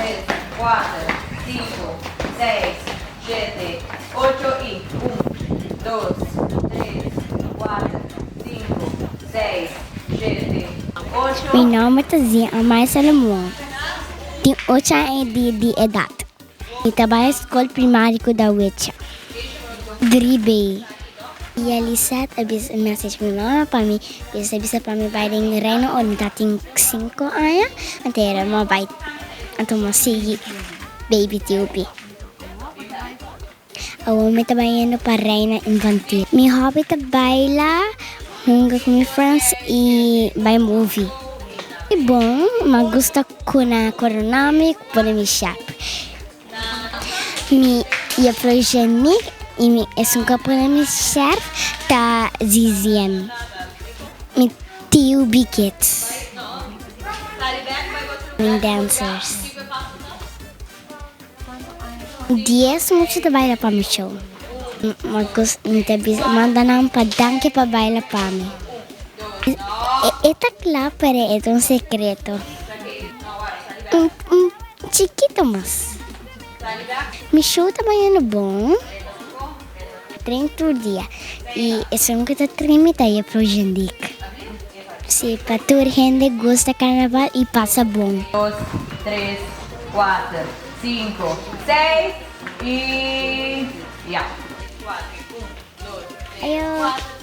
3, 4, 5, 6, 7, 8 i 1, 2, 3, 4, 5, 6, 7, 8. Mi nòmber ta Zia Amaya Salomon. Tin ocho aña di di edat. Mi ta bai skol primario ku Dawecha. 3B. Yalisette a bisa message mi mama pa mi bisa bisa pa mi bai den Reino ora mi tatin 5 aña anto era mi a bai anto mi a sigui baby TOP. Awor mi ta bayendo pa Reina Infantil. Mi hobby ta baila, hunga ku mi friends i bai movie. E bon, mi a gusta kuna korona mi ku pone mi shap. Mi juffrouw Janique i mi esun ku a pone mi sherf ta Zizian. Mi tiu Bikids. Mi dancers. 10 mucha ta baila pa mi show. Mi ta bisa manda nan pa danki pa baila pa mi. E ta kla pero e ta un sekreto. Un chikito mas. Mi show ta bayendo bon. Train tur dia y esun ku ta train mi ta Juffrouw Jendiek. Si, pa tur hende gusta carnaval y pasa bon. 2, 3, 4, 5, 6 y ya. Ayo.